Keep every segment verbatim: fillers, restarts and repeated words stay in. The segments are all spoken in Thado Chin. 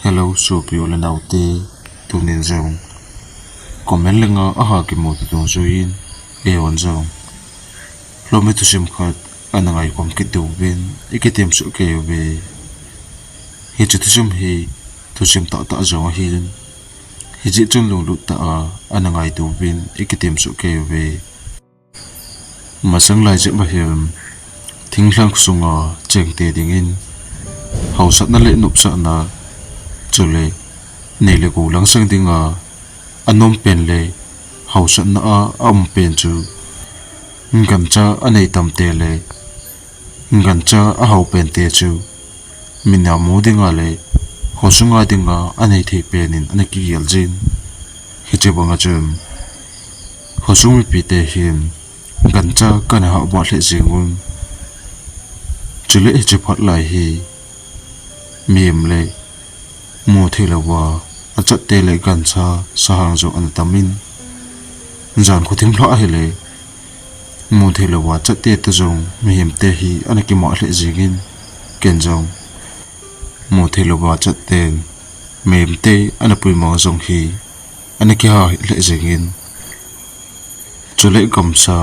Hello, sopi u le naote, tunin jong comment lenga aha kimu tu tungjuiyin, eihon jong Lhomi thusim khat ana ngaikhom kit uvin, ikitem soh kei uve. Hiche thusim hi thusim tahtah jong ahin, hijeh chun lunglut tah a ana ngai uvin, ikitem soh kei uve. Masang lai jep ahin, thinglhang sunga chengte dingin haosatna le nopsahna, chule nei le gou langsang dinga anom pen le haosatna a aum pen chu, gancha anei tamte le gancha ahao pente chu, mina mu dinga le khosunga dinga anei thei penin ana kigel jin. Hiche banga chun khosung mipite hin gancha kana hahbah lheh jengun. Chule hiche phat lai hi mihem le muthei louva achatte le gancha sahang jong ana tamin, jan khothim lhah ahile muthei louva achatte toh jong mihemte hi ana kimah lheh jengin, ken jong muthei louva achatten mihemte ana puimang jong hi ana kiha lheh jengin. Chule gamsa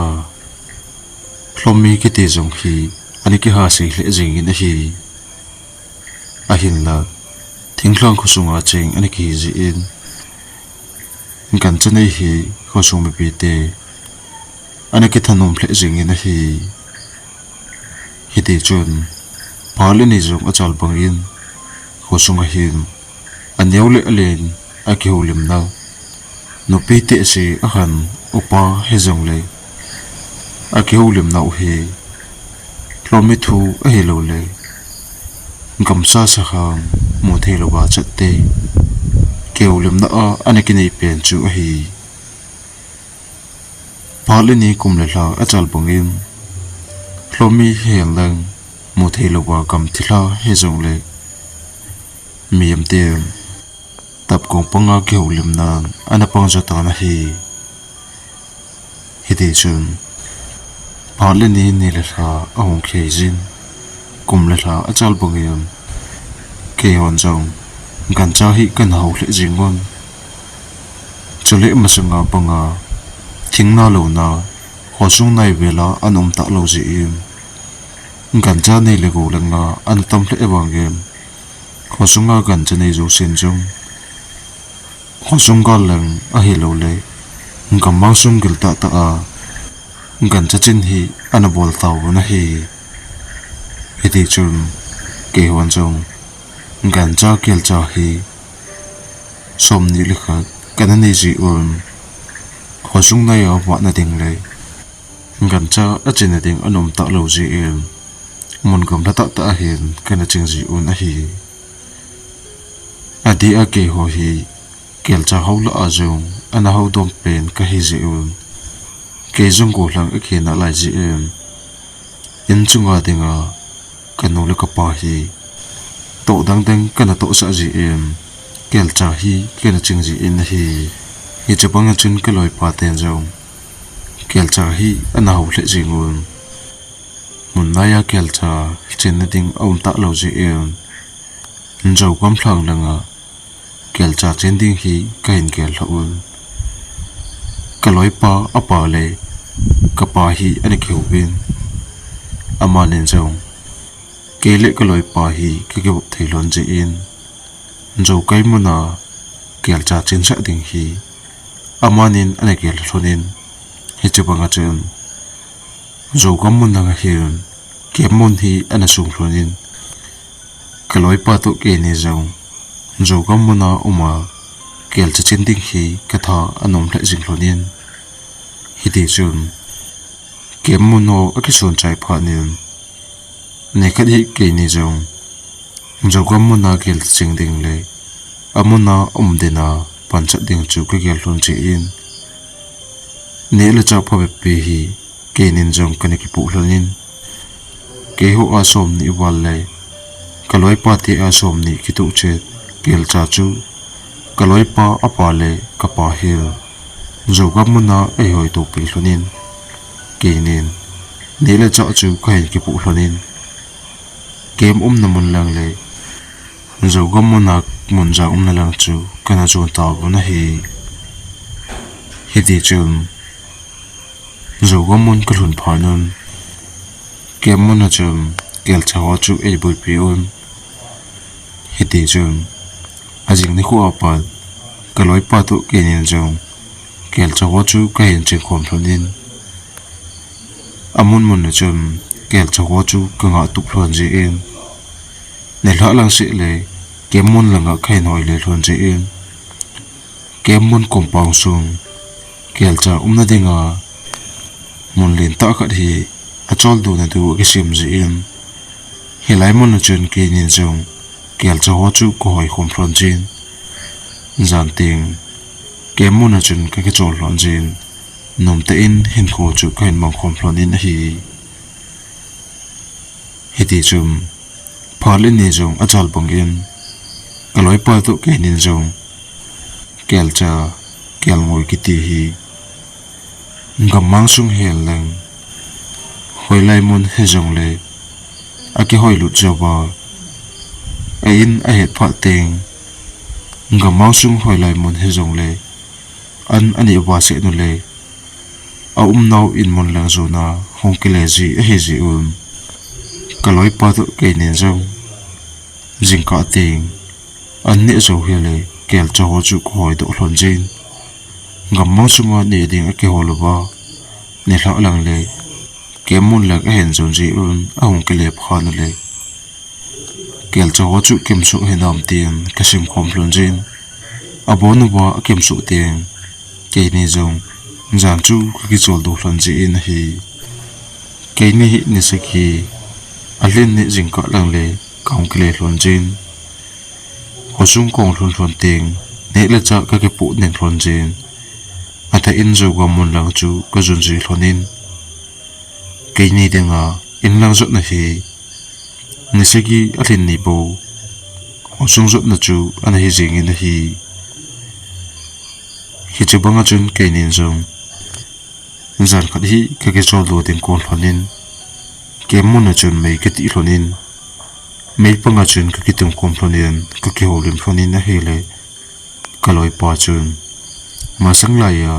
Lhomi kiti jong hi ana kiha sei lheh jengin ahi. Ahinla thinglhang khosunga cheng ana kihi jeh in, gancha nei hi khosung mipite ana kithanom lheh jengin ahi. Hitichun phat le ni jong achal bangin, khosunga hin aneo le alen akihoulimna, nupi tehse ahan upa hijongle akihoulimnau hi Lhomi thu ahiloule gamsa sahang muthei louva achatte kihoulimna a ana kinei pen chu ahi. Phat le ni kum le lha achal bangin, Lhomi hihenlang muthei louva gam thilha hijongle mihemten tapkong panga kihoulimnan ana pang jo tan ahi. Hitichun phat le ni, ni le lha ahung khei jin, kum le lha achal bangin, keihon jong gancha hi kana hao lheh jengun. Chule masanga banga thing nalouna khosung nai vela ana um talou jeh in, gancha nei le gou lenga ana tam lheh vangin, khosunga gancha nei jousen jong khosung gal leng ahiloule gammang sung gil tahtah a gancha chin hi ana bol tauvin ahi. Hitichun keihon jong gancha kelcha hi somni le khat kana nei jeh un, khosung nai a vatna ding le gancha achinna ding ana um talou jeh in, mun gamla tahtah a hin kana ching jeh un ahi. Adeh a keiho hi kelcha hao lah a jong ana hao dom pen kahi jeh un, kei jong gollhang akhen nalai jeh in, in chunga dinga kanu le kapa hi toh dangdang kana tohsah jeh in, kelcha hi kana ching jeh in ahi. Hiche banga chun kaloipa ten jong kelcha hi ana hao lheh jengun, mun nai a kelcha chinna ding aum talou jeh in, Zogam lhang langa kelcha chin ding hi kahin gel lhah un, kaloipa apa le kapa hi ana kihouvin, amanin jong kei le kaloipa hi kakivop thei lhon jeh in, Zokai muna kelcha chinsah ding hi amanin ana gel lhonin, hiche banga chun Zogam mun langa hin camp mun hi ana sung lhonin, kaloipa toh keini jong Zogam muna uma kelcha chin ding hi katha anom lheh jing lhonin, hitichun camp mun ho akisun chai phatnin, nikhat hi keini jong Zogam muna kelcha chin ding le amuna um dinga pansat ding chu kagel lhon jeh in, neh le chah phabep pi hi keinin jong kana kipoh lhonin, keiho a somni val le kaloipa te a somni kitoh chet kelcha chu kaloipa apa le kapa hin Zogam muna eihoitopi lhonin, keinin neh le chah chu kahin kipoh lhonin, camp umna mun lang le Zogam mun a mun ja umna lang chu kana jon tauvin ahi. Hiti chun Zogam mun kalhun phat un camp mun a chun kelcha ho chu eiboipi un. Hiti chun ajing nikho a pat kaloipa toh keinin jong kelcha ho chu kahin ching khom lhon in, amun mun a chun kelcha ho chu kangah tup lhon jin, nilhah lang seh le camp mun langa kahin hoi le lhon jin, camp mun compound sung kelcha umna dinga mun lentah khat hi acholdo nadiu akisem jin, hilai mun a chun keinin jong kelcha ho chu kahoi khom lhon jin, jan teng camp mun a chun kakichol lhon jin, nomtah in hinkho chu kahin mang khom lhon in ahi. Hiti chun phat le ni jong ajal bangin kaloipa toh keinin jong kelcha, kelngoi kiti hi gammang sung hen lang, hoilai mun hijongle akihoi lut jouva, a in ahet phat teng, gammang sung hoilai mun hijongle an aneh uva seh nule, aumnau in mun lang jona hung kile ji ahi jeh un, kaloipa toh keinin jong jingkah teng an neh jou hile kelcha ho chu kahoi doh lhon jin, gammang sunga neh ding akihol uva, nilhah lang le camp mun lang ahin jon jeh un ahung kile phat ule, kelcha ho chu kimsoh hinam tin kasim khom lhon jin, abon uva akimsoh teng keini jong jan chu kakicholdo lhon jin ahi. Keini hi ni sagi alhin ni jingkah lang le kahung kile lhon jin, khosung kahung lhun lhon teng neh le chah kakipoh nin lhon jin, athah in Zogam mun lang chu kajon ji lhon in, keini dinga in lang jotna hi ni sagi alhin ni bou khosung jotna chu ana hi jingin ahi. Hiche banga chun keinin jong jan khat hi kakicholdo ding kon lhon in, camp mun a chun mei katih lhon in, mei panga chun kakitung khom lhon in kakihoulim lhon in ahile, kaloipa chun masang laiya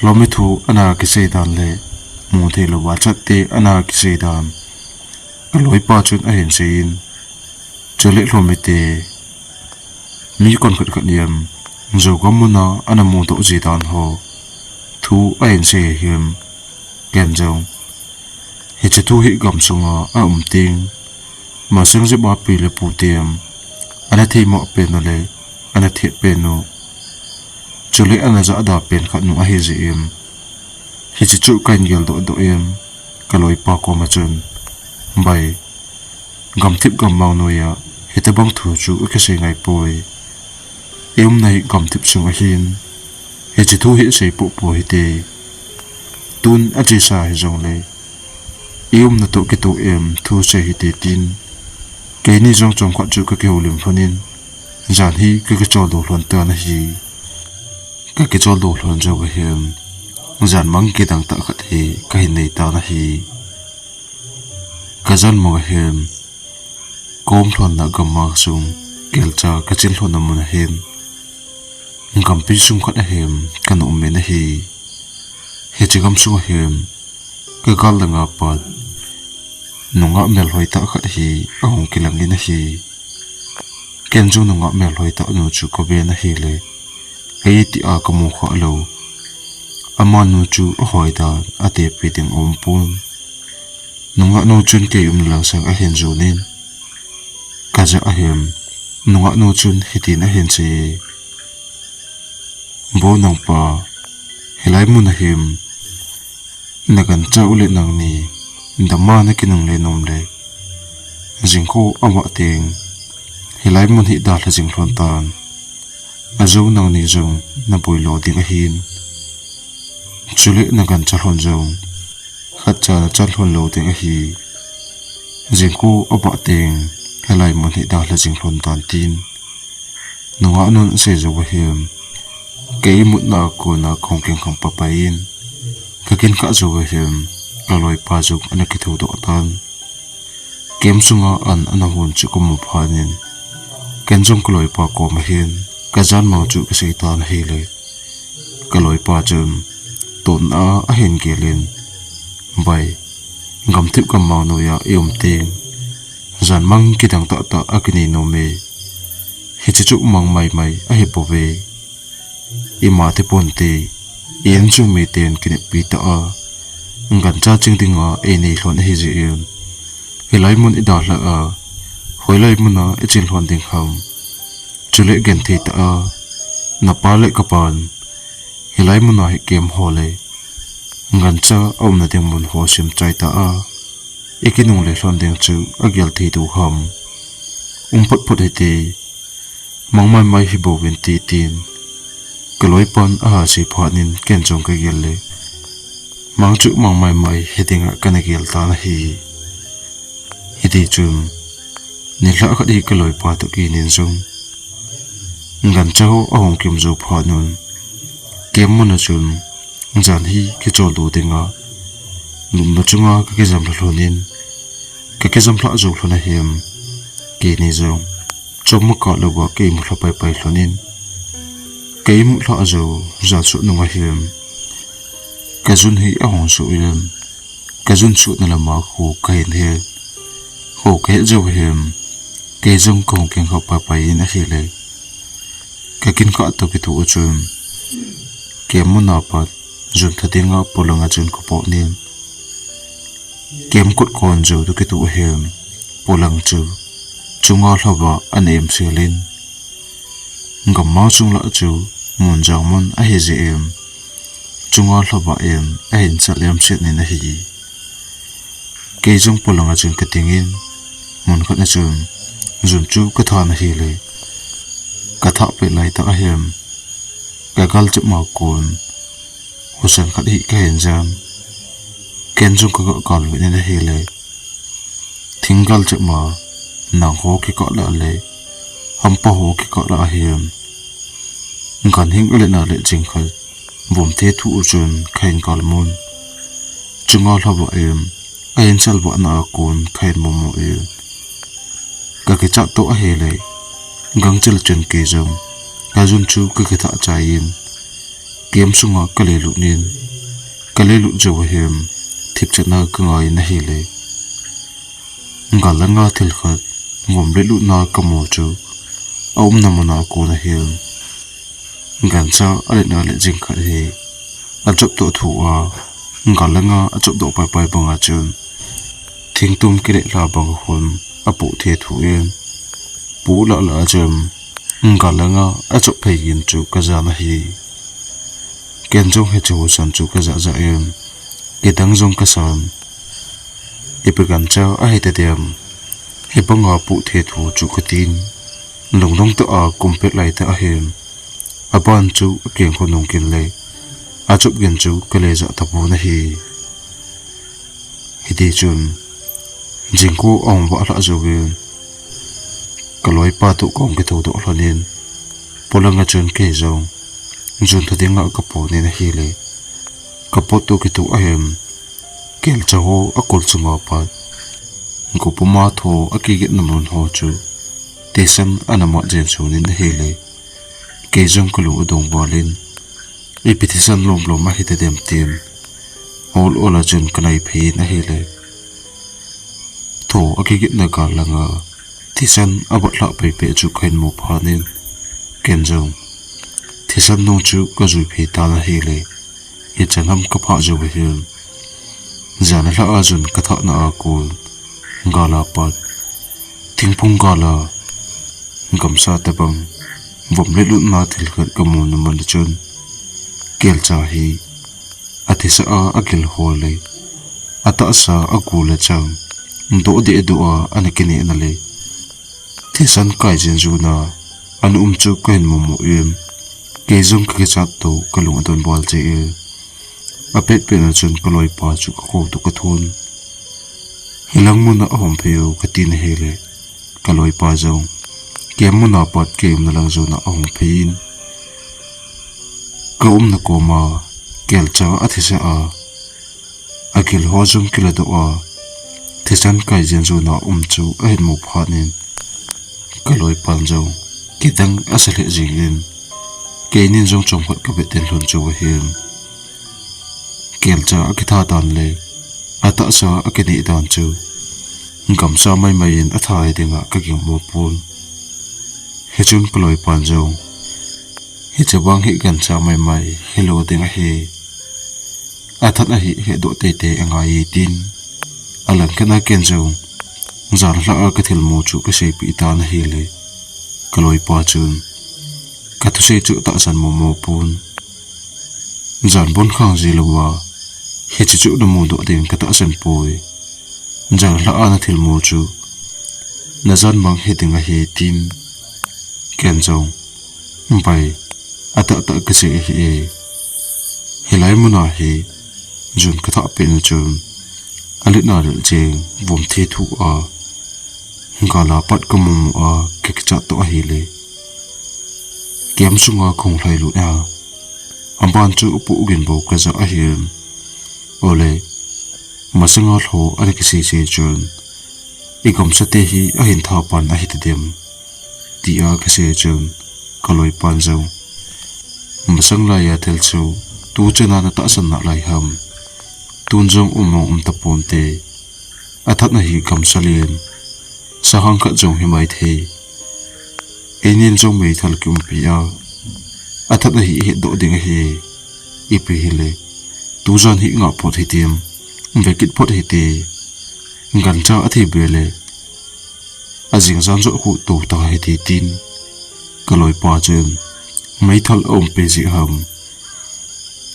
lhomi thu ana kisei dan le muthei louva chatte ana kisei dan kaloipa chun ahin seiyin, chule lhomite, mi konkhat khat in Zogam muna ana mudoh ji dan ho thu ahin sei hin, ken jong hiche thu hi gamsunga aum teng, masang jep a pi le pute ana theimo pen u le ana thet pen u, chule ana jahda pen khat nu ahi jeh in, hiche chu kahin geldoh doh in, kaloipa koma chun, bai, gamthip gammang noiya hitobang thu chu akisei ngaipoi. Iumna hi gamthip sung ahin, hiche thu hi sei popo hite. Tun achesa hijongle, iumna toh kitoh in thu sei hite tin, keini jong chomkhat chu kakihoulim lhon in, jan hi kakicholdo lhon tan ahi. Kakicholdo lhon jouva hin, jan mang kidang tah khat hi kahin nei tan ahi. Kajan mang ahin, kaum lhonna gammang sung, kelcha kachin lhonna mun ahin, gampi sung khat ahin kana um in ahi. Hiche gamsunga hin, kagal langa pat nungah melhoi tah khat hi ahung kilang in ahi. Ken jong nungah melhoi tah nu chu kaven ahile, eiti a kamu khah lou, amanu chu ahoidan atepi ding aumpon. Nungah nu chun kei umna lang sang ahin jon in, kajah ahin, nungah nu chun hitin ahin sei, Bo nangpa, hilai muna hin nagancha uleh nangni dama nakinungle nomle, jingkah avah teng, hilai mun hi dalha jing lhon tan, ajou nangni jong naboilo ding ahin, chuleh nagancha lhon jong khatcha nachan lhon lou ding ahi. Jingkah avah teng, hilai mun hi dalha jing lhon tan, tin nungah nun asei jouva hin, kei imutna a kona kahung kingkhang papai in, kakinkah jouva hin, kaloipa jong ana kithodoh tan. Camp sunga an ana hon chu kamu phat in, Ken jong ka loipa koma hin ka jan mang chu ka seitan ahile, ka loipa chun tonna a ahin gelin, "Bai, gamthip gammang noiya i um teng, jan mang kidang tahtah a kinei nom e. Hiche chu mang maimai ahi bouve. Ima te ponte, i insung miten kineppi tah a, gancha ching dinga einei lhon ahi jeh in, hilai mun i dalhah a, hoilai muna i chin lhon ding ham? Chule genthei tah a, napa le kapan hilai muna hi camp ho le gancha aumna ding mun ho simchai tah a, i kinungle lhon ding chu agel thei diu ham? Um phot phot hite, mang maimai hi bouvin te," tin ka loipan aha sei phat in ken jong ka gel le, mang chu mang maimai hi dinga kana gel tan ahi. Hiti chun nilhah khat hi ka loipa toh kinin jong gancha ho ahung kim jou phat un, camp muna chun jan hi kicholdo dinga lupna chunga ka kijam lha lhon in, ka kijam lhah jou lhon ahin, keini jong chomkhat louva ka imu lha paipai lhon in, ka imu lhah jou jan sot nung ahin, ka jun hi ahung suh in, ka jun suhna lama kho kahin het. Kho kahet jou ahin, kei jong kahung keng kha paipai in ahile, ka kin kha toh kithoa chun camp muna pat jun tha dinga polanga chun ka pot in, camp kot kon jou toh kithoa hin, polang chu chunga lhava ana em sel in, gammang sung lah chu mun jang mun ahi jeh in, chunga lhava in ahin sal em set in ahi. Kei jong polanga chun ka dingin, mun khat a chun jun chu ka than ahile, ka thah pet laitah ahin, ka galchep ma kon husan khat hi kahin jan. Ken jong ka ga kal vet in ahile, thing galchep ma nang ho kikah lah le hampa ho kikah lah ahin, ganhing alet na le jing khat vom thethu u chun kahin galmun. Chunga lhava in ahin salvahna a kon kahin mumu in, ka kichat toh ahile, gangchel chun kei jong ka jun chu ka kithah chai in, camp sunga ka lelut in, ka lelut jou ahin, thipchetna ka ngai in ahile, gal langa thil khat vom le lutna ka mu chu aumna muna kon ahin, gancha alet na le jing khat hi achop toh thu a, gal langa achop doh paipai banga chun thingtum kilet lha bang khun apoh thethu in, poh lah lah a chun gal langa achop phei in chu ka jan ahi. Ken jong hiche husan chu ka jah jah in, kidang jong ka san. Ipi gancha ahitadem, hibanga poh thethu chu katin, lungdong tah a kum pet laitah ahin, aban chu akeng khonung kin le achop gin chu ka le jah tapon ahi. Hiti chun jingkah ahung vah lhah jouvin, ka loipa toh kahung kithoudoh lhonin, polanga chun kei jong jun tha dinga ka ponin ahile, ka pot toh kitoh ahin, kelcha ho akol chunga pat gopuma tho akigetna mun ho chu thisan ana mat jen sunin ahile, kei jong ka lung adong valin, ipi thisan lom lom ahitadem tin, ol ol a chun ka nai phei in ahile, tho akigetna gal langa thisan avat lhah pei peh chu kahin mu phat in, ken jong thisan nung chu ka jui phei tan ahile, ichan ham ka phah jou ahin, jan lhah a chun ka thahna a kon gal a pat, thingphung gal a gamsa tabang vom le lutna thil khat ka muna mun a chun, kelcha hi athisa a agil ho le atahsa agol a chang doh deh doh a ana kinehna le thisan kai jen jona ana um chu kahin mumu in, kei jong ka kichat toh ka lung adon val jeh in, apet pet na chun ka loipa chu ka kho toh ka thon. Hilang muna ahung phei o katin ahile, ka loipa jong camp muna pat kei umna lang jona ahung phei in, ka umna koma kelcha athisa a agil ho jong kiladoh a thisan kai jen jona um chu ahin mu phat in, ka loipan jong kidang asa lheh jingin, keinin jong chomkhat kavet den lhon chu ahin. Kelcha akitha dan le atahsa akineh dan chu gamsa maimai in atha hi dinga kaging mo pon. Hichun kaloipan jong, hiche vang hi gancha maimai hilou ding ahi. Athat ahi hedoh teitei angai e tin, alangkhat a ken jong janhi a kathilmu chu kaseipeh tan ahile, kaloipa chun kathusei chu atahsan momo pon. Jan bon khang jilouva hiche chu namudoh ding katahsan poi. Janhi a nathilmu chu najan mang hi ding ahi tin, ken jong, Bai, atahtah kasei ahi e. Hilai muna hi jun kathah pet na chun, alet na lel cheng vom thi thu a, gala pat kamumu a kakichat toh ahile, camp sunga kahung lhailut a, aban chu upu ugin bou kaja ahin. Ole, masanga lho ana kiseisei chun, igamsa te hi ahin thapan ahi tadem, tia kasei chun, kaloipan jong, masang laiya thil chu tuchana natahsan nalai ham? Tun jong um mong um taponte. Athat ahi gamsa len, sahang khat jong himai thei. Einin jong meithal kiumpi a, athat ahi ihetdoh ding ahi. Ipi hile, tujan hi ngah phot hitem, vekit phot hite. Gancha athi be le, ajing jan joh khu tou ta hite tin, kaloipa chun meithal aumpi jeh ham,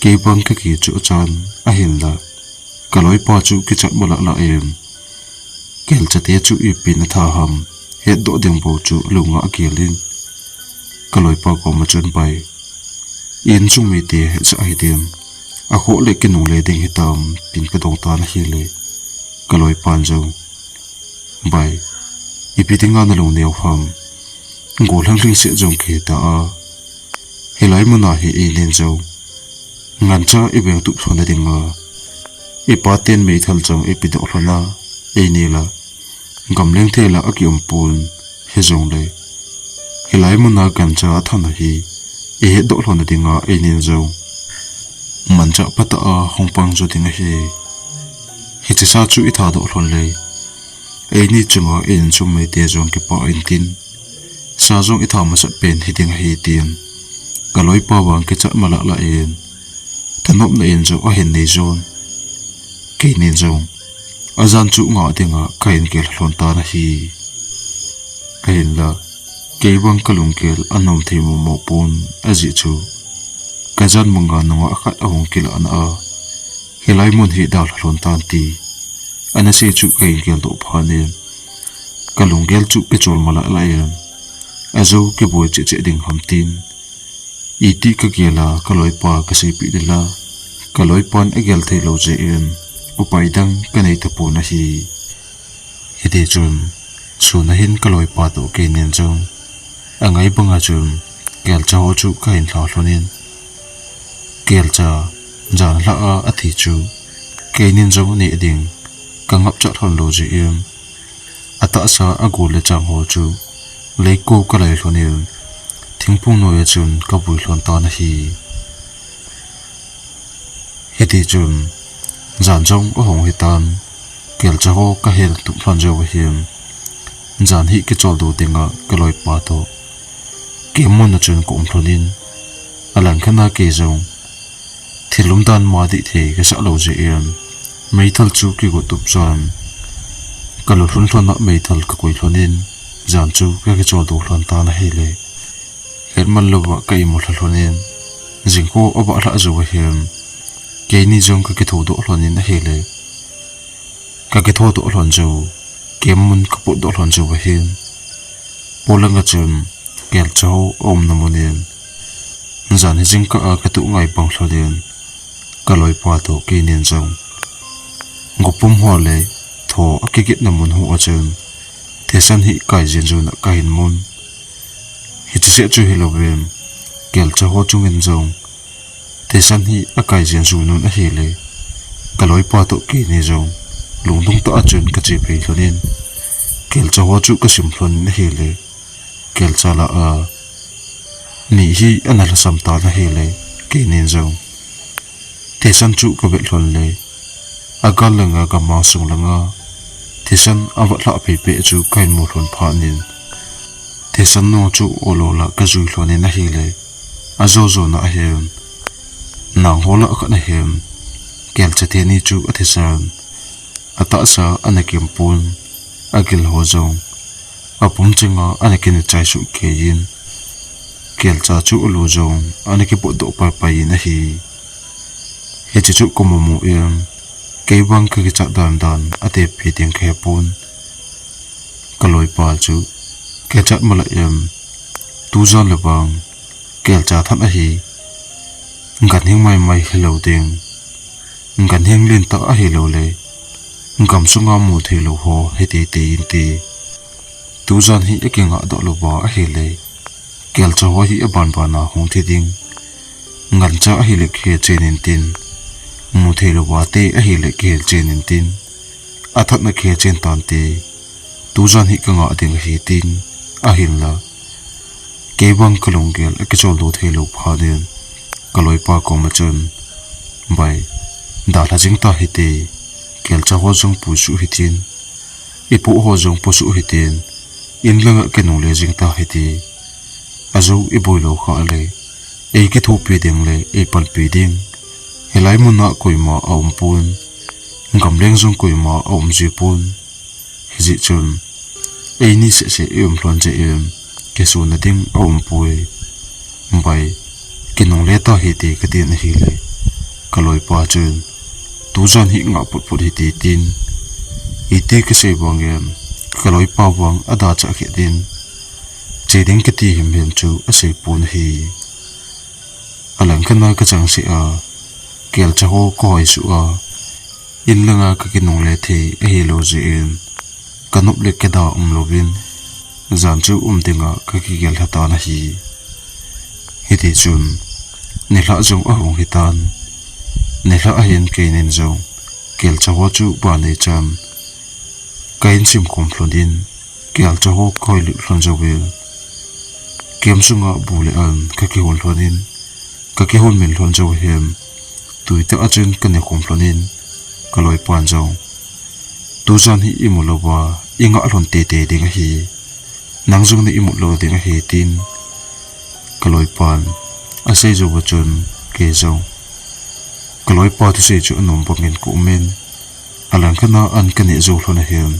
kei bang kakichoh chan ahinla, kaloipa chu kichat malala in, kelchate chu ipin atha ham hetdoh ding bou chu alunga agelin, kaloipa koma chun, Bai, insung mite hetsah hitem, akhoh le kinungle ding hitam, tin kadong tan ahile, kaloipan jong, Bai, ipi dinga nalungneo ham, gollhang lhingset jong kihita a, hilai muna hi einin jong gancha ivengtup lhon na dinga, ipaten meithal jong ipedoh lhon a, eini la gamleng thei la akium pon, hijongle hilai muna gancha athat na hi ihetdoh lhon na dinga einin jong manchah phatah a hung pang jo ding ahi. Hiche sa chu ithadoh lhon le, eini chunga insung mite jong kipah intin, sa jong itha masat pen hiding ahi tin, kaloipa vang kichat malala in, thanopna in jong ahin nei jon. Keinin jong ajan chu ngah dinga kahin gel lhon tan ahi. Ahinla, kei vang kalunggel anom thei momo pon, ajeh chu kajan manga nungah khat ahung kilahna a, hilai mun hi dalha lhon tan ti anasei chu kahin geldoh phat in, kalunggel chu kichol malala in, ajou kiboi cheh cheh ding ham tin, iti kagel a kaloipa kaseipeh ding la, kaloipan agel theilou jeh in, upai dang kanei tapon ahi. Hitichun, sun a hin kaloipa toh keinin jong, angai banga chun, kelcha ho chu kahin lha lhon in, kelcha, janhi a athi chu, keinin jong neh ding kangapcha lhon lou jeh in, atahsa agol le chang ho chu, leiko kalai lhon in, thingphung noiya chun kavui lhon tan ahi. Hitichun, jan jong ahung hitan, kelcha ho kahin tup lhon jou ahin, jan hi kicholdo dinga kaloipa toh camp mun a chun kaum lhon in, alangkhat a kei jong thil umdan ma dih thei kasah lou jeh in, meithal chu kigo tup chan, kalu lhun lhon a meithal kakoi lhon in, jan chu kakicholdo lhon tan ahile, hetman louva ka imu lha lhon in, jingkah avah lhah jou ahin, keini jong kakithodoh lhon in ahile, kakithodoh lhon jou, camp mun kapotdoh lhon jou ahin, polanga chun kelcha ho aumna mun in, jan hi jingkah a katuh ngai bang lhon in, kaloipa toh keinin jong, gopum ho le tho akikitna mun ho a chun, thisan hi kai jeng jona kahin mun. Hiche seh chu hilouvin, kelcha ho chungin jong thisan hi akai jeng ju nun ahile, kaloipa toh keini jong lungdong tah a chun kache phei lhon in, kelcha ho chu kasim lhon in ahile, kelcha lah a Ni hi ana lhasam tan ahile, keinin jong thisan chu kavet lhon le, agal langa gamang sung langa thisan avat lhah pei pei chu kahin mu lhon phat in, thisan nung chu olo la kajui lhon in ahile, ajo jo na ahin, nang ho la khat ahin, kelcha teni chu athisan, atahsa ana kem pon, agil ho jong apum chenga ana kine chai suh kei in, kelcha chu ulu jong ana kipot doh pai pai in ahi. Hiche chu kamu mu in, kei vang kakichat dan dan atepi ding kahe pon. Kaloipa chu, kichat mala em, tujan le vang kelcha that ahi, ganhing mai mai hilou ding, ganhing lentah ahilou le, gamsunga mu theilou ho hiti ti in ti. Tujan hi akingah doh louva ahile, kelcha ho hi aban ban a hung thi ding. Gancha ahile kihe chen in tin, mu theilouva te ahile kihe chen in tin, athat na kihe chen tan te, tujan hi kangah ding ahi tin, ahinla, kei vang kalunggel akicholdo theilou phat in, kaloipa koma chun, Bai, dalha jing ta hite, kelcha ho jong pu suh hitin, ipoh ho jong pu suh hitin, in langa kinungle jing ta hite, ajo iboi lou khah le, eikithopi ding le eipanpi ding, hilai muna koima aum pon, gamleng jong koima aum ji pon. Hijeh chun, eini seh seh ium lhon jeh in, kisuna ding aum poi. Bai, kinungle ta hite katin ahile, kaloipa chun, tujan hi ngah put put hite tin, iti kisei vang in, kaloipa vang adalha khe din, che ding kiti him him chu asei pon ahi. Alangkhat a kachangseh a, kelcha ho kahoi suh a, in langa kakinungle thei ahilou jeh in, kanop le kada umlouvin, jan chu um dinga kakigel lha tan ahi. Hiti chun, nilhah jong ahung hitan, nilhah ahin keinin jong, kelcha ho chu banei chan, kahin sim khum lhon in, kelcha ho kahoi lut lhon jouvin, kem sunga bu le an kakihon lhon in, kakihon min lhon jou hin, tuitah a chun kane khum lhon in, kaloipan jong, tujan hi imu louva, ingah lhon tete ding ahi, nang jong na imut lou ding ahi tin, kaloipan asei jouva chun, kei jong, kaloipa thusei chu anom bangin kaumin, alangkhat a an kaneh jou lhon ahin,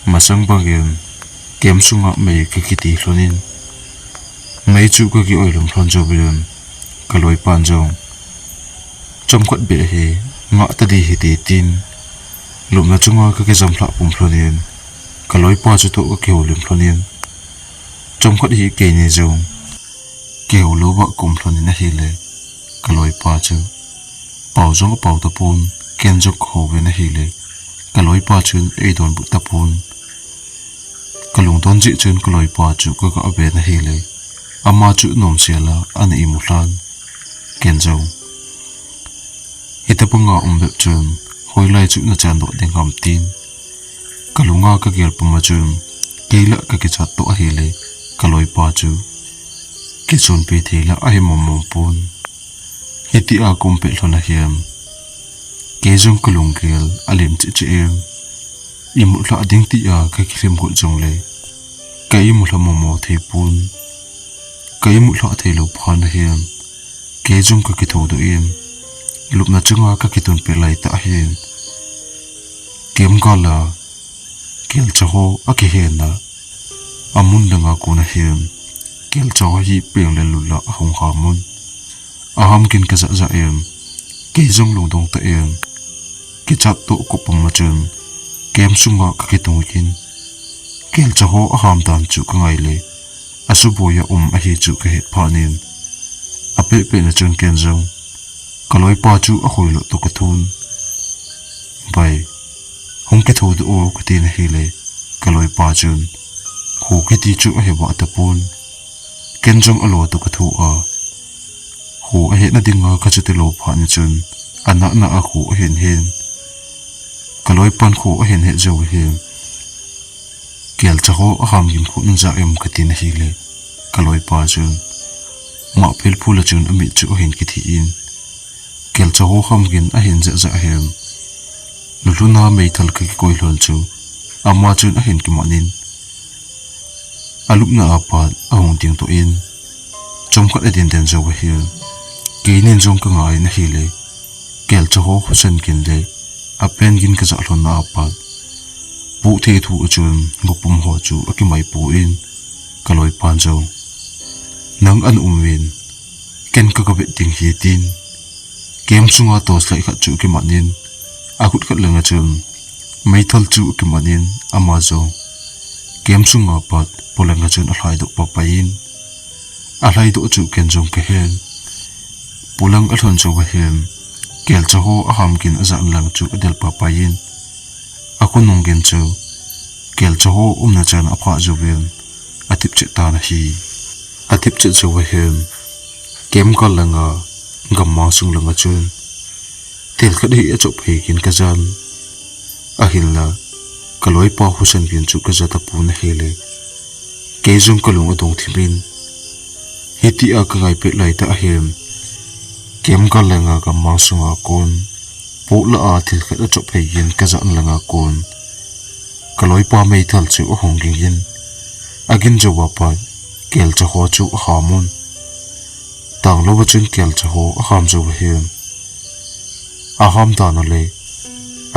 masang bangin, kem sunga mei kakiti lhon in, mei chu kaki-oi lum lhon jouvin, kaloipan jong, chomkhat beh hi, ngah tadi hite tin, lupna chunga kakijam lhah pum lhon in, kaloipa chutoh kakihoulim lhon in, chomkhat hi keini jong, kihou louva kaum lhon in ahile, kaloipa chu, pao jong apao tapon, ken jong kahouvin ahile, kaloipa chun eidonbut tapon. Kalungdon jeh chun kaloipa chu kagah ven ahile, ama chu nomsel a ana imu lhan. Ken jong, hitobanga um bep chun, hoilai chu nachandoh ding ham tin, kalunga kagel puma chun, kei la kakichat toh ahile, kaloipa chu, kisonpi thei la ahi mong mong pon. Hitia kaum pet lhon ahin, kei jong kalunggel alim cheh cheh in, imut lhah ding tia kakilhem got jongle, ka imut lha momo thei pon, ka imut lhah theilou phat ahin, kei jong kakithoudoh in, lupna chunga kakitun pet laitah hin, kemgal a, kelcha ho akihen a, amun langa kon ahin, kelcha ho hi peng le lul a ahung ham un. Aham gin kajah jah in, kei jong lungdong tah in, kichat toh kaum puma chun, kem sunga kakitung in, kelcha ho aham dan chu kangai le, asuboi a um ahi chu kahet phat in, apeh peh na chun ken jong, kaloipa chu akhoilo toh kathun. Bai, hung kithoudoh o katin ahile, kaloipa chun, kho kiti chu ahe vah tapon. Ken jong alo toh kathu a, kho ahetna dinga kachuti lou phat in chun, anah nah a kho ahen hen. Kaloipan kho ahen het jou hin, kelcha ho aham gin kho naja em katin ahile, kaloipa chun, Mahpel phul a chun amit chu ahin kithi in, kelcha ho ham gin ahin jeh jeh ahem. Lulhuna meithal kakikoi lhon chu ama chun ahin kiman in, alupna apat ahung ding toh in, chomkhat adin den jou ahi. Keinin jong kangah in ahile, kelcha ho husan gin le apen gin kajah lhonna apat, puh thei thu a chun gopum ho chu akimai pu in, kaloipan jong, nang ana um in, ken kagavet ding ahi tin, kem sunga torchlight khat chu akiman in, akhut khat langa chun meithal chu akiman in, ama jong kem sunga pat polanga chun alhaidoh papai in, alhaidoh chu ken jong kahen. Polang alhon jou ahem, kelcha ho aham gin ajahna lang chu adel papai in, akhonung gin chu kelcha ho umna chan aphah jouvin, athip chet tan ahi. Athip chet jou ahem, kem gal langa, gammang sung langa chun thil khat hi achop hei gin kajan. Ahinla, kaloipa husan gin chu kaja tapon ahile, kei jong kalung adong thim in, hitia kangai pet lai tah ahem, kem gal langa gammang sunga kon, poh lah a thil khat achop hei gin kajahna langa kon, kaloipa meithal chu ahung ging in, agin jouva pat kelcha ho chu aham un. Tanglouva chun kelcha ho aham jou ahem. Aham dan u le,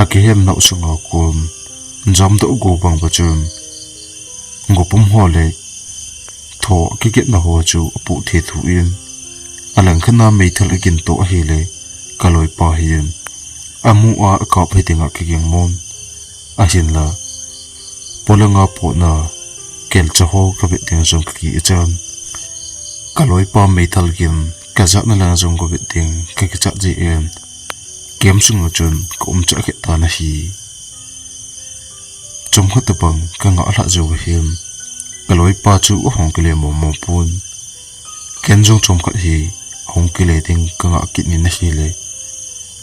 akihem nau sunga kon, jamdoh go bang uva chun, gopum ho le tho kigetna ho chu apuh thei thu in, alangkhat a meithal agin toh ahile, kaloipa hin amu a akap hi dinga kiging mon. Ahinla, polanga potna kelcha ho kavet ding jong kaki ichan, kaloipa meithal gin kajahna lang jong kavet ding kakichat jeh in, kem sunga chun kaum chah khet tan ahi. Chomkhat tabang kangah lhah jou ahem, kaloipa chu ahung kile mong mong pon. Ken jong chomkhat hi hung kile ding kangah kit in ahile,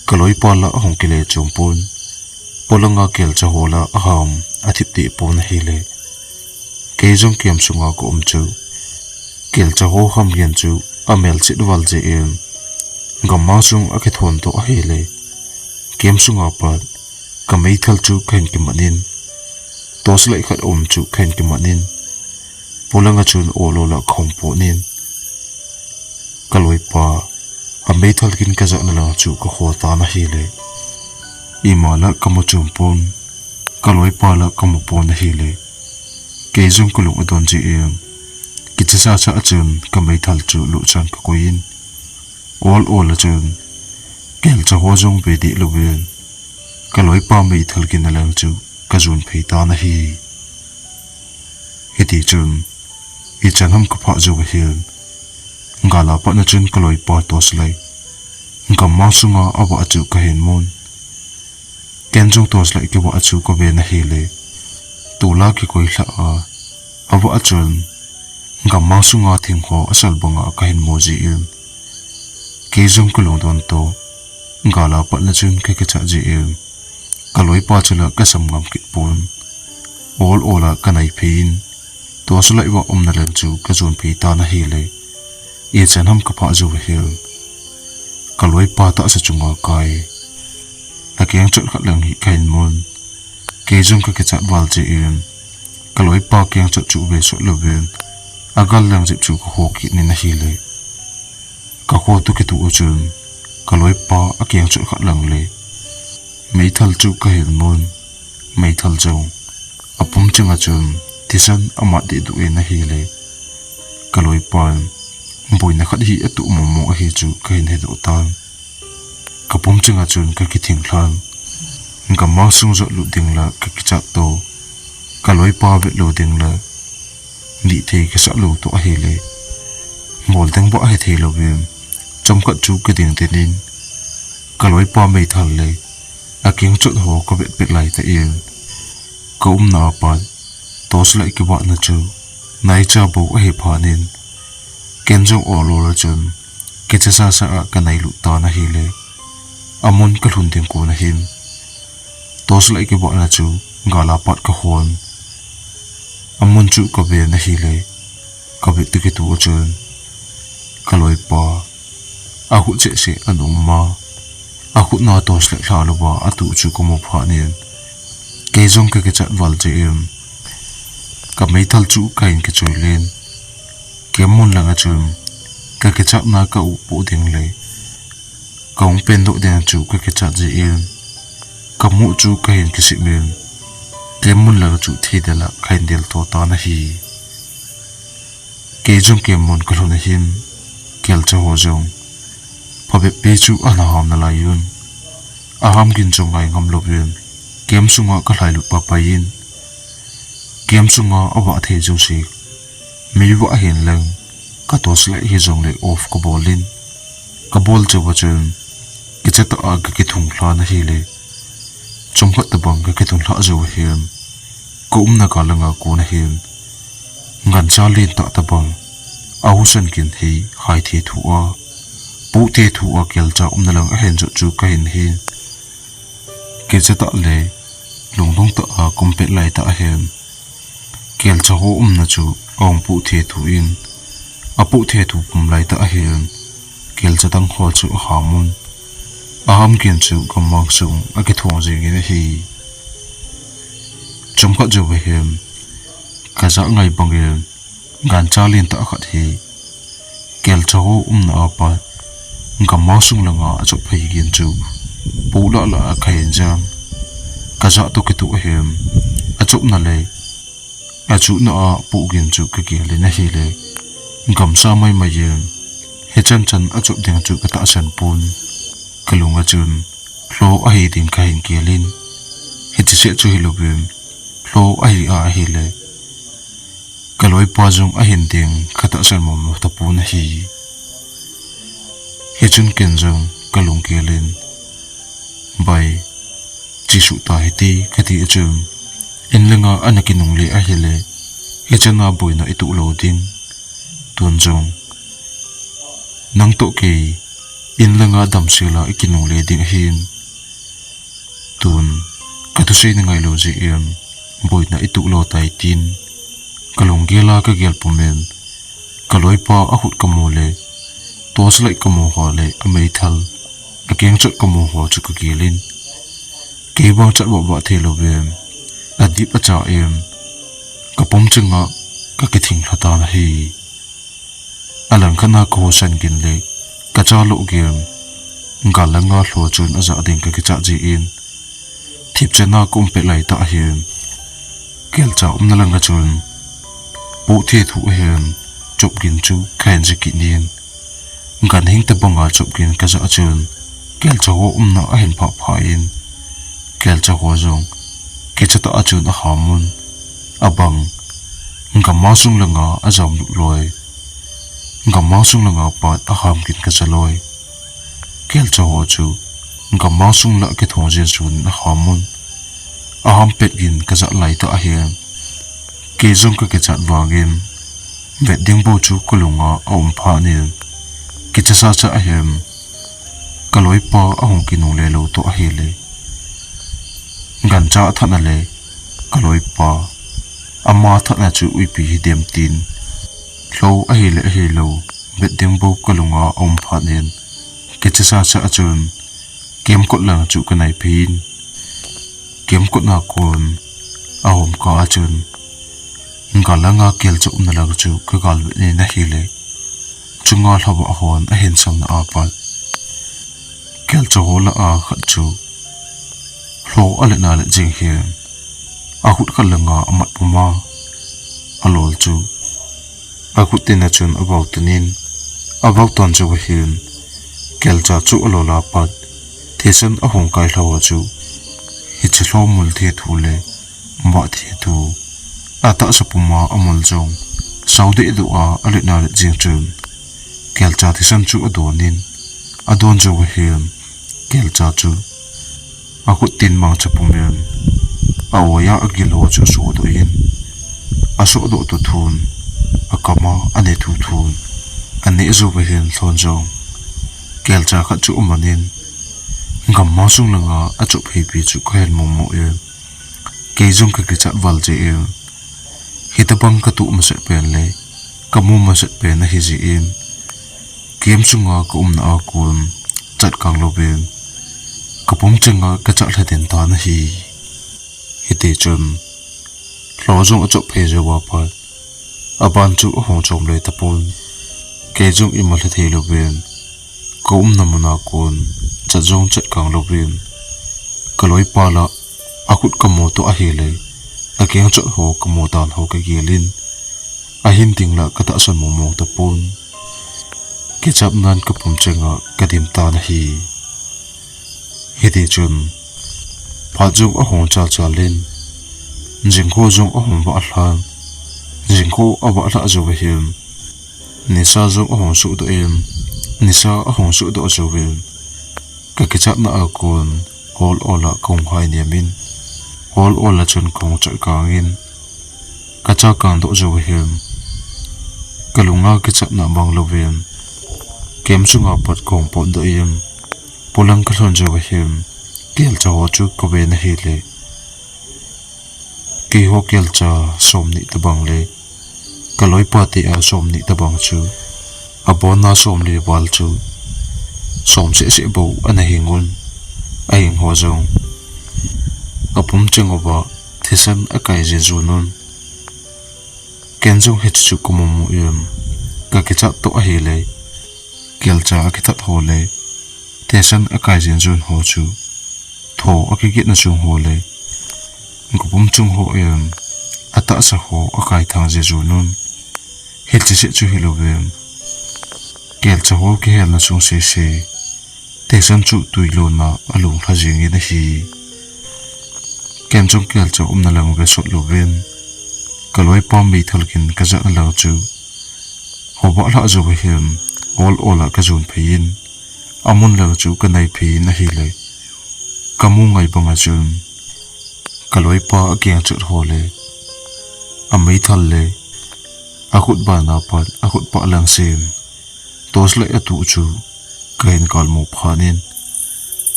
kaloipa la ahung kile chom pon. Polanga kelcha ho la aham athip deh pon ahile, kei jong kem sunga kaum chu, kelcha ho ham gin chu amel chet val jeh in, gammang sung akithon toh ahile, kem sunga pat kameithal chu kahin kiman in, torchlight khat aum chu kahin kiman in, polanga chun ol ol a kahung pon in, kaloipa ameithal gin kajahna lang chu kakhol tan ahile, ima la kamu chom pon, kaloipa la kamu pon ahile, kei jong kalung adon jeh in, kichesasa a chun kameithal chu luhchan kakoi in, ol ol a chun kelcha ho jong ve deh louvin, kaloipa meithal gin lang chu kajon phei tan ahi. Hitichun, ichan ham kaphah jou ahem, gal a pat na chun kaloipa torchlight gammang sunga avah chu kahin mun. Ken jong torchlight kivah chu kaven ahile, tol a kikoi lhah a, avah chun gammang sunga thing ho asal banga kahin mu jeh in, kei jong kalungdon toh, gal a pat na chun kakichat jeh in, kaloipa chu la kasam ngam kit pon. Ol ol a kanai phei in, torchlight vah umna lang chu kajon phei tan ahile, ichan ham kaphah jou ahem, kaloipa tahsa chunga kai, akeng chot khat lang hi kahin mun. Kei jong kakichat val jeh in, kaloipa keng chot chu ve sot louvin, agal lang jep chu kaho kit in ahile, kakho toh kitoh a chun, kaloipa akeng chot khat lang le meithal chu kahin mun. Meithal jong apum chenga chun thisan amat deh duh in ahile, kaloipan boina khat hi atoh mong mong ahi chu kahin hedoh tan. Kapum chenga chun kakithing lhan, gammang sung jot lut ding la kakichat toh, kaloipa vet lou ding la nithei kasah lou toh ahile, bol ding bah hethei louvin, chomkhat chu kading den in, kaloipa meithal le akeng chot ho kavet pet lai tah in, kaumna a pat torchlight kivahna chu naicha bou ahi phat in, ken jong ol ol a chun kichesasa a kanailut tan ahile, amun kalhun ding kon ahin, torchlight kivahna chu gal a pat kahon, amun chu kaven ahile, kavet toh kitoh a chun Kaloipa, akhut seh seh ana um a, akhut na torch light lha louva atuh chu kamu phat in, kei jong kakichat val jeh in, kameithal chu kahin kichoi len, camp mun langa chun kakichatna ka-upoh ding le kahung pendoh ding chu kakichat jeh in, kamu chu kahin kisem in, camp mun langa chu theidel a kahin del to tan ahi. Kei jong camp mun kalhun ahin, kelcha ho jong phabep pi chu ana ham nalai un. Aham gin jong ngai ngam louvin, camp sunga kalhailut paipai in, camp sunga avah thei jouse, mei vah ahin lang, ka torch light hijongle off kabol in, kabol chauva chun, kicha tah a kakithung lhan ahile, chomkhat tobang kakithung lhah jou ahin, kaumna gal langa kon ahin, gancha lentah tobang, ahusan gin hi hai thethu a, poh thethu a kelcha umna lang ahin jot chu kahin hi. Kicha tah le lungdong tah a kaum pet laitah ahin, kelcha ho umna chu ahung poh thethu in, apoh thethu pum laitah ahin, kelcha dang ho chu aham un. Aham gin chu gammang sung akithong jeng in ahi. Chomkhat jouva hin, kajah ngai bangin, gancha lentah khat hi, kelcha ho umna a pat, gammang sung langa achop phei gin chu, poh lah lah a kahin jam. Kajah toh kitoh ahin, achopna le achuhna a poh gin chu kagel in ahile, gamsa maimai in, hichan chan achop ding chu katahsan pon. Kalunga chun, lho ahi ding kahin gel in, hiche seh chu hilouvin, lho ahi a ahile, kaloipa jong ahin ding katahsan mong mong tapon ahi. Hichun ken jong kalunggel in, bai, chesuh ta hite kati a chun, in langa ana kinungle ahile, hichana boina itoh lou ding. Tun jong, nang toh kei, in langa damsel a ikinungle ding ahin. Tun, kathusei nangai lou jeh in, boina itoh lou tai tin, kalunggel a kagel pum in, kaloipa akhut kamu le, torch light kamu ho le ameithal, akengchot kamu ho chu kagel in, kei vang chat vah vah thei louvin, adip acha in, kapum chenga kakithing lha tan ahi. Alangkhat a kahusan gin le, kacha loh gin, gal langa lho chun ajah ding kakichat jeh in, thipchan a kaum pet laitah ahin, kelcha umna langa chun, poh thethu ahin, chop gin chu kahin ja kit in, ganhing tobanga chop gin kajah a chun, kelcha ho umna ahin phah phah in, kelcha ho jong, kicha tah a chun aham un, abang, gammang sung langa ajam lut loi, gammang sung langa pat aham gin kaja loi. Kelcha ho chu, gammang sung lah kithong jeng sun in aham un, aham pet gin kajah laitah ahin, kei jong kakichat vangin, vet ding bou chu kalunga aum phat in, kicha sa cha ahin, kaloipa ahung kinungle lou toh ahile, gancha athat na le, kaloipa, ama thatna chu ipi hidem tin, lho ahile ahilou, vet ding bou kalunga aum phat in, kicha sa cha a chun, camp kot lang chu kanaiphei in, camp kot a kon, ahom kah a chun, gal langa kelcha umna lang chu kagal vet in ahile, chunga lhavah hon ahin samna a pat, kelcha ho lah a khat chu, lho alet na let jeng hin, akhut khat langa amat pum a, alol chu, akhut tin a chun avau tan in, avau tan jouva hin, kelcha chu alol a pat, thisan ahung kai lhau a chu, hiche lho mul thethu le, vah thethu, atahsa puma amul jong, sao deh doh a alet na let jeng chun, kelcha thisan chu adon in, adon jouva hin, kelcha chu, akhut tin mangcha pum in, a-oi a agil ho chu asohdoh in, asohdoh to thun, akam a ane thu thun, aneh jouva hin lhon jong, kelcha khat chu aman in, gammang sung langa achop phei pi chu kahin mu mu in, kei jong kakichat val jeh in, hitobang katoh masat pen le, kamu masat pen ahi jeh in, Camp sunga ka umna a kon chat kang louvin, ka pum chenga ka chat lha den tan ahi. Hiti chun, lho jong achop phei jou a pat, aban chu ahung chom lei tapon. Kei jong ima lha thei louvin, ka umna mun a kon chat jong chat kang louvin, ka loipa lah akhut ka mu toh ahileh, akeng chot ho ka mu dan ho ka gel in, ahin ding lah ka tahsan mong mong tapon. Kichapnan ka pum chenga ka dim tan ahi. Hiti chun, phat jong ahung chal chal in, jingkah jong ahung vah lhan, jingkah avah lhah jou ahin, nisa jong ahung suhdoh in, nisa ahung suhdoh jouvin, ka kichatna a kon hall ol a ka hung hai niam in, hall ol a chun ka hung chat kang in, ka chat kang doh jou ahin, ka lunga kichatna mang louvin, camp sunga pat ka hung potdoh in, polang ka lhun jou ahin, kelcha ho chu ka ven ahileh, keiho kelcha somni tobang le ka loipa te a somni tobang chu, abonna somli val chu som seh seh bou ana hing un, ahing ho jong ka pum cheng uva thisan akai jeng jon un. Ken jong hiche chu ka mu mu in, ka kichat toh ahileh, kelcha akithat ho le thisan akai jeng jon ho chu, tho akigitna chung ho le ka pum chung ho in, atahsa ho akai thang jeng jon un. Hiche seh chu hilouvin, kelcha ho kihelna chung sese, thisan chu tui lonna alung lha jeng in ahi. Ken jong kelcha umna lang ve sot louvin, ka loipa meithal kin ka jahna lang chu, ho vah lhah jou ahin, ol ol a ka jon phei in, amun lang chu ka nai phei in ahileh, ka mu ngai banga chun, ka loipa akeng chot ho le, ameithal le, akhut bana pat akhut pah lang sem, torchlight atuh chu ka hin kal mu phat in,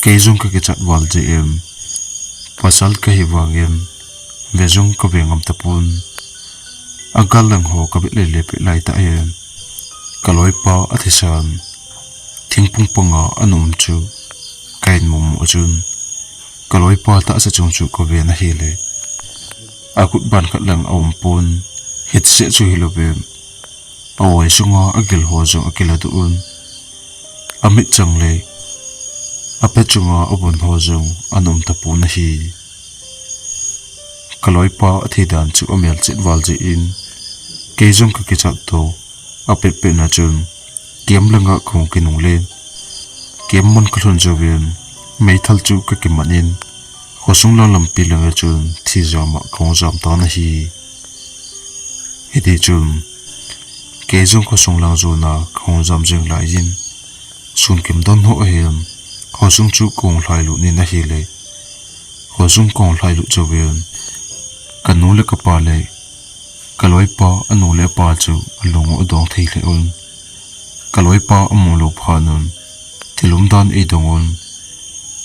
kei jong ka kichat val jeh in, pasal kahi vangin, ve jong ka ve ngam tapon. Agal lang ho ka vet lele peh lai tah in, ka loipa athisan, thingphung panga ana um chu ka hin mu mu chun, ka loipa tahsa chung chu ka ven ahileh, akhut ban khat lang aum pon. Hiche seh chu hilouvin, a-oi sunga agil ho jong akiladoh un, amit chang le apet chunga avon ho jong ana um tapon ahi. Ka loipa athi dan chu amel chet val jeh in, kei jong ka kichat toh apet pet na chun, camp langa ka hung kinungle, camp mun ka lhun jouvin, meithal chu ka kimat in, khosung lang lampi langa chun thijam a ka hung jam tan ahi. Hiti chun, kei jong khosung lang jona ka hung jam jeng lai in, sun kim don ho ahin, khosung chu ka hung lhailut in ahileh, khosung ka hung lhailut jouvin, ka nu le ka pa le ka loipa anu le apa chu alung u adong thei lheh un. Ka loipa amu lou phat un, thil umdan eidong un,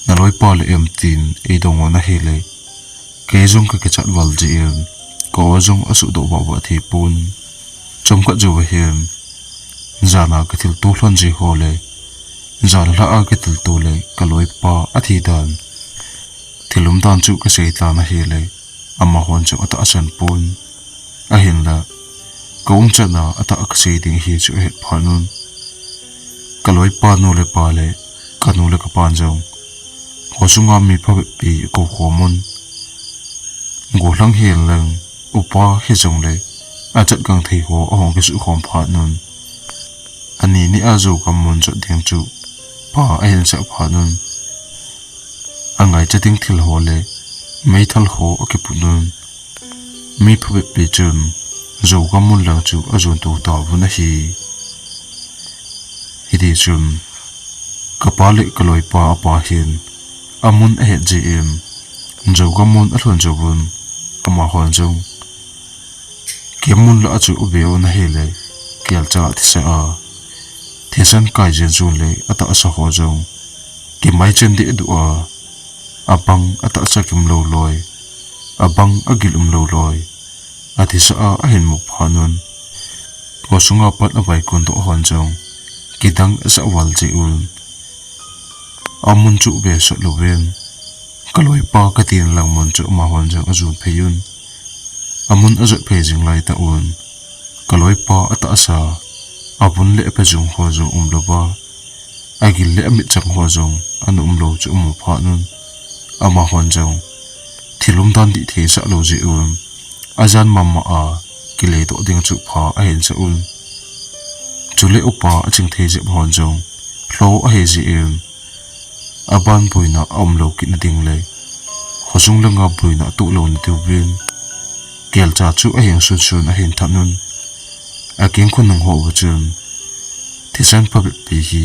na loipa le em tin eidong un ahileh, kei jong ka kichat val jeh in, ka aw jong asuhdoh vah vah thei pon. Chomkhat jou ahin, jana ka thilto lhon ji ho le, jan lha a ka thilto le ka loipa athi dan, thil umdan chu ka sei tan ahileh, amahon chu atahsan pon. Ahinlah, ka umchan a atah a ka sei ding ahi chu ahet phat un, ka loipa nu le pa le ka nu le ka pan jong khosunga mi phabep pi akou khom un. Gollhang hihen lang, upa hijongle, achat kang thei ho ahung kisuh khom phat un, ani ni a Zogam mun jot ding chu pa ahin sah phat un, angaicha ding thil ho le meithal ho akiput un. Mi phabep pi chun Zogam mun lang chu ajon to tauvin ahi. Hiti chun, ka pa le ka loipa apa hin amun ahet jeh in, Zogam mun alhun jouvun, amahon jong camp mun lah a chu ave un ahileh, kelcha athisa a, thisan kai jeng jon le atahsa ho jong kimai chen deh duh a, abang atahsa kim lou loi, abang agil um lou loi, athisa a ahin mu phat un, khosunga pat avaikon doh hon jong kidang asah val jeh un, amun chu ve sot louvin, kaloipa katin lang mun chu amahon jong ajon phei un. Amun ajot phei jing laitah un, kaloipa atahsa, avun le apejung ho jong umlouva, agil le amitchang ho jong ana umlou chu amu phat un, amahon jong thil umdan dih thei sah lou jeh un, ajan mama a kileidoh ding chu pha ahin sah un. Chule upa aching thei jep hon jong lho ahi jeh in, aban boina aumlou kit na ding le, khosung langa boina atoh lou na diuvin, kelcha chu aheng sunsun ahin that un. Akeng khonung ho uva chun thisan phabep pi hi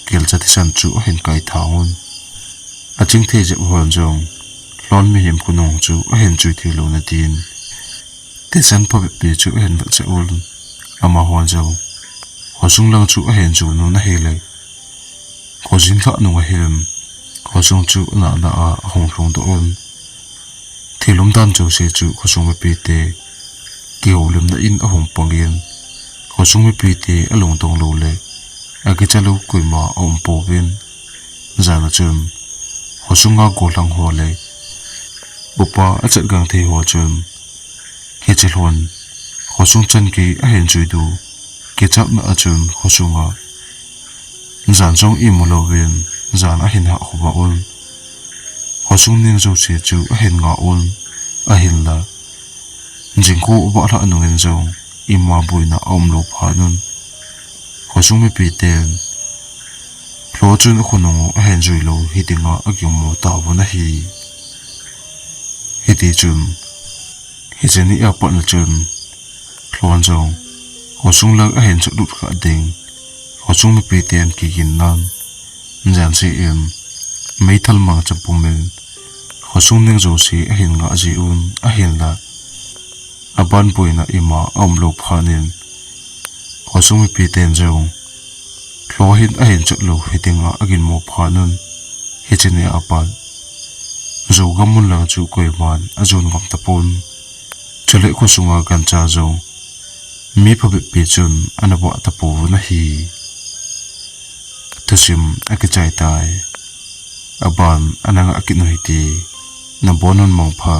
kelcha thisan chu ahin kaithang un. Aching thei jep hon jong lhon mihem khonung chu ahin chui thei lou na din, thisan phabep pi chu ahin vat sah un. Amahon jong khosung lang chu ahin jon un ahile, khojin lhah nung ahin, khosung chu anahna a ahung lhung doh un. Thil umdan jouse chu khosung mipite kihoulimna in ahung pangin, khosung mipite alungdong lou le akicha lou koima aum pouvin. Jan a chun khosunga gollhang ho le upa achat gangthei ho chun, hiche lhon khosung chan gei ahin jui diu kichatna a chun khosunga jan jong imu louvin, jan ahin hah khovah un. Khosung ning jouse chu ahin ngah un, ahinla jingkah avah lhah nungin jong ima boina aumlou phat un, khosung mipiten lho chun akhonung u ahin jui lou hi dinga agingmo tauvin ahi. Hitichun, hiche ni a pat na chun lhon jong khosung lang ahin chotlut kha ding, khosung mipiten kiginnan, jan se in meithal mangcha pumin khosung ning jouse ahin ngah ji un, ahinla aban boina ima aumlou phat in, khosung mipiten jong lho hin ahin chot lou hi dinga aginmo phat un, hiche ni a pat Zogam mun lang chu koiman ajon ngam tapon, chule khosunga gancha jong mi phabep pi chun ana vah tapouvin ahi. Thusim akichai tai. Aban ana ngah kit u hite, nabon un mangpha.